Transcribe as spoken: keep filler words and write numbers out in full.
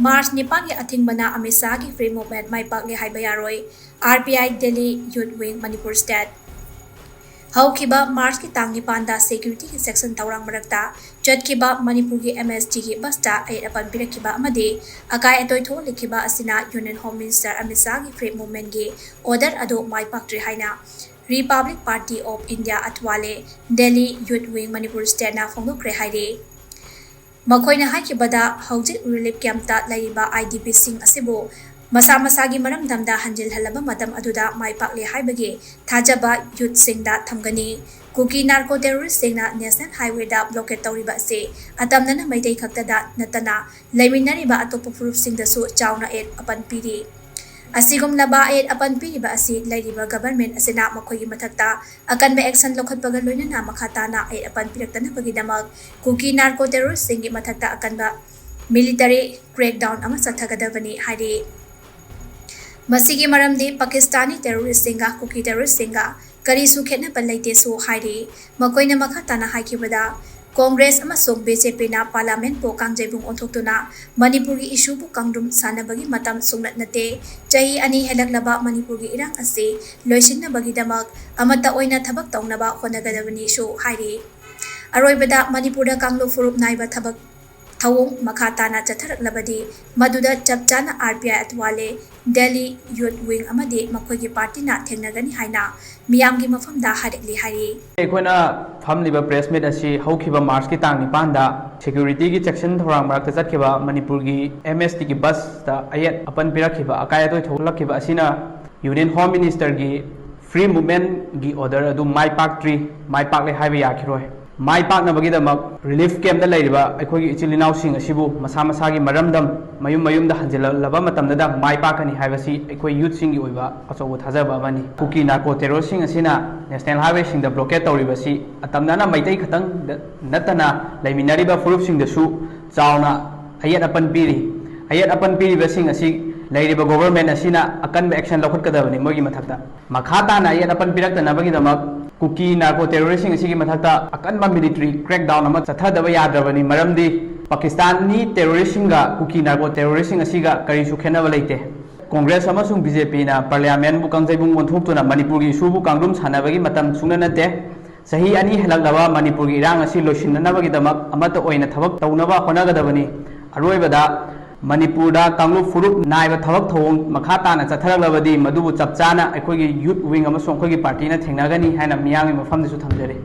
March ꯅꯤꯄꯥꯟꯒꯤ ꯑꯊꯤꯡꯕꯅ Amit ꯁꯥꯍꯒꯤ free movement ꯃꯥꯏ ꯄꯥꯛꯂꯦ ꯍꯥꯏꯕ ꯌꯥꯔꯣꯏ꯫ R P I Delhi Youth Wing Manipur State꯫ ꯍꯧꯈꯤꯕ ꯃꯥꯔꯆꯀꯤ ꯇꯥꯡ ꯅꯤꯄꯥꯟꯗ securityꯒꯤ ꯆꯦꯛꯁꯤꯟ ꯊꯧꯔꯥꯡ ꯃꯔꯛꯇ ꯆꯠꯈꯤꯕ ꯃꯅꯤꯄꯨꯔꯒꯤ M S Tꯒꯤ busꯇ ꯑꯌꯦꯠ ꯑꯄꯟ ꯄꯤꯔꯛꯈꯤꯕ ꯑꯃꯗꯤ ꯑꯀꯥꯏ ꯑꯇꯣꯏ ꯊꯣꯛꯍꯜꯂꯛꯈꯤꯕ ꯑꯁꯤꯅ Union Home Minister Amit ꯁꯥꯍꯒꯤ free movementꯀꯤ order ꯑꯗꯨ ꯃꯥꯏ ꯄꯥꯛꯇ꯭ꯔꯦ ꯍꯥꯏꯅ Republic Party of India ꯑꯊꯋꯥꯂꯦ, Delhi Youth Wing Manipur Stateꯅ ꯐꯣꯡꯗꯣꯛꯈ꯭ꯔꯦ ꯍꯥꯏꯔꯤ꯫ ꯃꯈꯣꯏꯅ ꯍꯥꯏꯈꯤꯕꯗ, ꯍꯧꯖꯤꯛ relief campꯇ ꯂꯩꯔꯤꯕ IDPꯁꯤꯡ ꯑꯁꯤꯕꯨ ꯃꯁꯥ ꯃꯁꯥꯒꯤ ꯃꯔꯝꯗꯝꯗ ꯍꯟꯖꯤꯜꯍꯜꯂꯕ ꯃꯇꯝ ꯑꯗꯨꯗ ꯃꯥꯏ ꯄꯥꯛꯂꯦ ꯍꯥꯏꯕꯒꯤ ꯊꯥꯖꯕ youthꯁꯤꯡꯗ ꯊꯝꯒꯅꯤ꯫ ꯀꯨꯀꯤ narco terroristꯁꯤꯡꯅ National Highwayꯗ blockade ꯇꯧꯔꯤꯕ ꯑꯁꯤ ꯑꯇꯝꯅꯅ ꯃꯩꯇꯩ ꯈꯛꯇꯗ ꯅꯠꯇꯅ ꯂꯩꯃꯤꯟꯅꯔꯤꯕ ꯑꯇꯣꯞꯄ ꯐꯨꯔꯨꯞꯁꯤꯡꯗꯁꯨ ꯆꯥꯎꯅ ꯑꯌꯦꯠ ꯑꯄꯟ ꯄꯤꯔꯤ꯫ ꯑꯁꯤꯒꯨꯝꯂꯕ ꯑꯌꯦꯠ ꯑꯄꯟ ꯄꯤꯔꯤꯕ ꯑꯁꯤ ꯂꯩꯔꯤꯕ government ꯑꯁꯤꯅ ꯃꯈꯣꯏꯒꯤ ꯃꯊꯛꯇ ꯑꯀꯟꯕ action ꯂꯧꯈꯠꯄꯒ ꯂꯣꯏꯅꯅ ꯃꯈꯥ ꯇꯥꯅ ꯑꯌꯦꯠ ꯑꯄꯟ ꯄꯤꯔꯛꯇꯅꯕꯒꯤꯗꯃꯛ ꯀꯨꯀꯤ narco terroristꯁꯤꯡꯒꯤ ꯃꯊꯛꯇ ꯑꯀꯟꯕ military crackdown ꯑꯃ ꯆꯠꯊꯒꯗꯕꯅꯤ ꯍꯥꯏꯔꯤ꯫ ꯃꯁꯤꯒꯤ ꯃꯔꯝꯗꯤ ꯄꯥꯀꯤꯁꯇꯥꯅꯤ terroristꯁꯤꯡꯒ ꯀꯨꯀꯤ terroristꯁꯤꯡꯒ ꯀꯔꯤꯁꯨ ꯈꯦꯠꯅꯕ ꯂꯩꯇꯦꯁꯨ ꯍꯥꯏꯔꯤ꯫ ꯃꯈꯣꯏꯅ ꯃꯈꯥ ꯇꯥꯅ ꯍꯥꯏꯈꯤꯕꯗ, Congress ꯑꯃꯁꯨꯡ BJPꯅ parliamentꯄꯨ ꯀꯥꯡꯖꯩꯕꯨꯡ ꯑꯣꯟꯊꯣꯛꯇꯨꯅ ꯃꯅꯤꯄꯨꯔꯒꯤ issueꯕꯨ ꯀꯥꯡꯗ꯭ꯔꯨꯝ ꯁꯥꯟꯅꯕꯒꯤ ꯃꯇꯝ ꯁꯨꯡꯅꯠ ꯅꯠꯇꯦ꯫ ꯆꯍꯤ ꯑꯅꯤ ꯍꯦꯜꯂꯛꯂꯕ ꯃꯅꯤꯄꯨꯔꯒꯤ ꯏꯔꯥꯡ ꯑꯁꯤ ꯂꯣꯏꯁꯤꯟꯅꯕꯒꯤꯗꯃꯛ ꯑꯃꯠꯇ ꯑꯣꯏꯅ ꯊꯕꯛ ꯇꯧꯅꯕ ꯍꯣꯠꯅꯒꯗꯕꯅꯤꯁꯨ ꯍꯥꯏꯔꯤ꯫ ꯑꯔꯣꯏꯕꯗ, ꯃꯅꯤꯄꯨꯔꯗ ꯀꯥꯡꯂꯨꯞ ꯐꯨꯔꯨꯞ ꯅꯥꯏꯕ ꯊꯕꯛ ꯊꯧꯑꯣꯡ ꯃꯈꯥ ꯇꯥꯅ ꯆꯠꯊꯔꯛꯂꯕꯗꯤ ꯃꯗꯨꯗ ꯆꯞ ꯆꯥꯅ R P I ꯑꯊꯋꯥꯂꯦ, Delhi Youth Wing ꯑꯃꯗꯤ ꯃꯈꯣꯏꯒꯤ partyꯅ ꯊꯦꯡꯅꯒꯅꯤ ꯍꯥꯏꯅ ꯃꯤꯌꯥꯝꯒꯤ ꯃꯐꯝꯗ ꯍꯥꯏꯔꯛꯂꯤ ꯍꯥꯏꯔꯤ꯫ ꯑꯩꯈꯣꯏꯅ ꯐꯝꯂꯤꯕ press meet ꯑꯁꯤ ꯍꯧꯈꯤꯕ ꯃꯥꯔꯆꯀꯤ ꯇꯥꯡ ꯅꯤꯄꯥꯟꯗ securityꯒꯤ ꯆꯦꯛꯁꯤꯟ ꯊꯧꯔꯥꯡ ꯃꯔꯛꯇ ꯆꯠꯈꯤꯕ ꯃꯅꯤꯄꯨꯔꯒꯤ M S Tꯒꯤ busꯇ ꯑꯌꯦꯠ ꯑꯄꯟ ꯄꯤꯔꯛꯈꯤꯕ, ꯑꯀꯥꯏ ꯑꯇꯣꯏ ꯊꯣꯛꯂꯛꯈꯤꯕ ꯑꯁꯤꯅ Union Home Ministerꯒꯤ free movementꯒꯤ order ꯑꯗꯨ ꯃꯥꯏ ꯄꯥꯛꯇ꯭ꯔꯤ, ꯃꯥꯏ ꯄꯥꯛꯂꯦ ꯍꯥꯏꯕ ꯌꯥꯈꯤꯔꯣꯏ꯫ ꯃꯥꯏ ꯄꯥꯛꯅꯕꯒꯤꯗꯃꯛ relief campꯇ ꯂꯩꯔꯤꯕ ꯑꯩꯈꯣꯏꯒꯤ ꯏꯆꯤꯜ ꯏꯅꯥꯎꯁꯤꯡ ꯑꯁꯤꯕꯨ ꯃꯁꯥ ꯃꯁꯥꯒꯤ ꯃꯔꯝꯗꯝ, ꯃꯌꯨꯝ ꯃꯌꯨꯝꯗ ꯍꯟꯖꯤꯜꯂꯛꯂꯕ ꯃꯇꯝꯗꯗ ꯃꯥꯏ ꯄꯥꯛꯀꯅꯤ ꯍꯥꯏꯕꯁꯤ ꯑꯩꯈꯣꯏ youthꯁꯤꯡꯒꯤ ꯑꯣꯏꯕ ꯑꯆꯧꯕ ꯊꯥꯖꯕ ꯑꯃꯅꯤ꯫ ꯀꯨꯀꯤ narco terroristꯁꯤꯡ ꯑꯁꯤꯅ national highwayꯁꯤꯡꯗ blockade ꯇꯧꯔꯤꯕꯁꯤ ꯑꯇꯝꯅꯅ ꯃꯩꯇꯩ ꯈꯛꯇꯪꯗ ꯅꯠꯇꯅ ꯂꯩꯃꯤꯟꯅꯔꯤꯕ ꯐꯨꯔꯨꯞꯁꯤꯡꯗꯁꯨ ꯆꯥꯎꯅ ꯑꯌꯦꯠ ꯑꯄꯟ ꯄꯤꯔꯤ꯫ ꯑꯌꯦꯠ ꯑꯄꯟ ꯄꯤꯔꯤꯕꯁꯤꯡ ꯑꯁꯤ ꯂꯩꯔꯤꯕ government ꯑꯁꯤꯅ ꯑꯀꯟꯕ action ꯂꯧꯈꯠꯀꯗꯕꯅꯤ ꯃꯣꯏꯒꯤ ꯃꯊꯛꯇ꯫ ꯃꯈꯥ ꯇꯥꯅ ꯑꯌꯦꯠ ꯑꯄꯟ ꯄꯤꯔꯛꯇꯅꯕꯒꯤꯗꯃꯛ ꯀꯨꯀꯤ narco terroristꯁꯤꯡ ꯑꯁꯤꯒꯤ ꯃꯊꯛꯇ ꯑꯀꯟꯕ military crackdown ꯑꯃ ꯆꯠꯊꯗꯕ ꯌꯥꯗ꯭ꯔꯕꯅꯤ, ꯃꯔꯝꯗꯤ ꯄꯥꯀꯤꯁꯇꯥꯟꯒꯤ ꯇꯦꯔꯣꯔꯤꯁꯁꯤꯡꯒ ꯀꯨꯀꯤ ꯅꯥꯔꯀꯣ ꯇꯦꯔꯣꯔꯤꯁꯁꯤꯡ ꯑꯁꯤꯒ ꯀꯔꯤꯁꯨ ꯈꯦꯠꯅꯕ ꯂꯩꯇꯦ꯫ ꯀꯣꯡꯒ꯭ꯔꯦꯁ ꯑꯃꯁꯨꯡ ꯕꯤ ꯖꯦ ꯄꯤꯅ ꯄꯥꯔꯂꯤꯌꯥꯃꯦꯟꯕꯨ ꯀꯥꯡꯖꯩꯕꯨꯡ ꯑꯣꯟꯊꯣꯛꯇꯨꯅ ꯃꯅꯤꯄꯨꯔꯒꯤ ꯏꯁꯨꯕꯨ ꯀꯥꯡꯂꯨꯞ ꯁꯥꯟꯅꯕꯒꯤ ꯃꯇꯝ ꯁꯨꯡꯅ ꯅꯠꯇꯦ꯫ ꯆꯍꯤ ꯑꯅꯤ ꯍꯦꯜꯂꯛꯂꯕ ꯃꯅꯤꯄꯨꯔꯒꯤ ꯏꯔꯥꯡ ꯑꯁꯤ ꯂꯣꯏꯁꯤꯟꯅꯅꯕꯒꯤꯗꯃꯛ ꯑꯃꯠꯇ ꯑꯣꯏꯅ ꯊꯕꯛ ꯇꯧꯅꯕ ꯍꯣꯠꯅꯒꯗꯕꯅꯤ꯫ ꯑꯔꯣꯏꯕꯗ, ꯃꯅꯤꯄꯨꯔꯗ ꯀꯥꯡꯂꯨꯞ ꯐꯨꯔꯨꯞ ꯅꯥꯏꯕ ꯊꯕꯛ ꯊꯧꯑꯣꯡ ꯃꯈꯥ ꯇꯥꯅ ꯆꯠꯊꯔꯛꯂꯕꯗꯤ ꯃꯗꯨꯕꯨ ꯆꯞ ꯆꯥꯅ ꯑꯩꯈꯣꯏꯒꯤ ꯌꯨꯠ ꯋꯤꯡ ꯑꯃꯁꯨꯡ ꯑꯩꯈꯣꯏꯒꯤ ꯄꯥꯔꯇꯤꯅ ꯊꯦꯡꯅꯒꯅꯤ ꯍꯥꯏꯅ ꯃꯤꯌꯥꯝꯒꯤ ꯃꯐꯝꯗꯁꯨ ꯊꯝꯖꯔꯤ꯫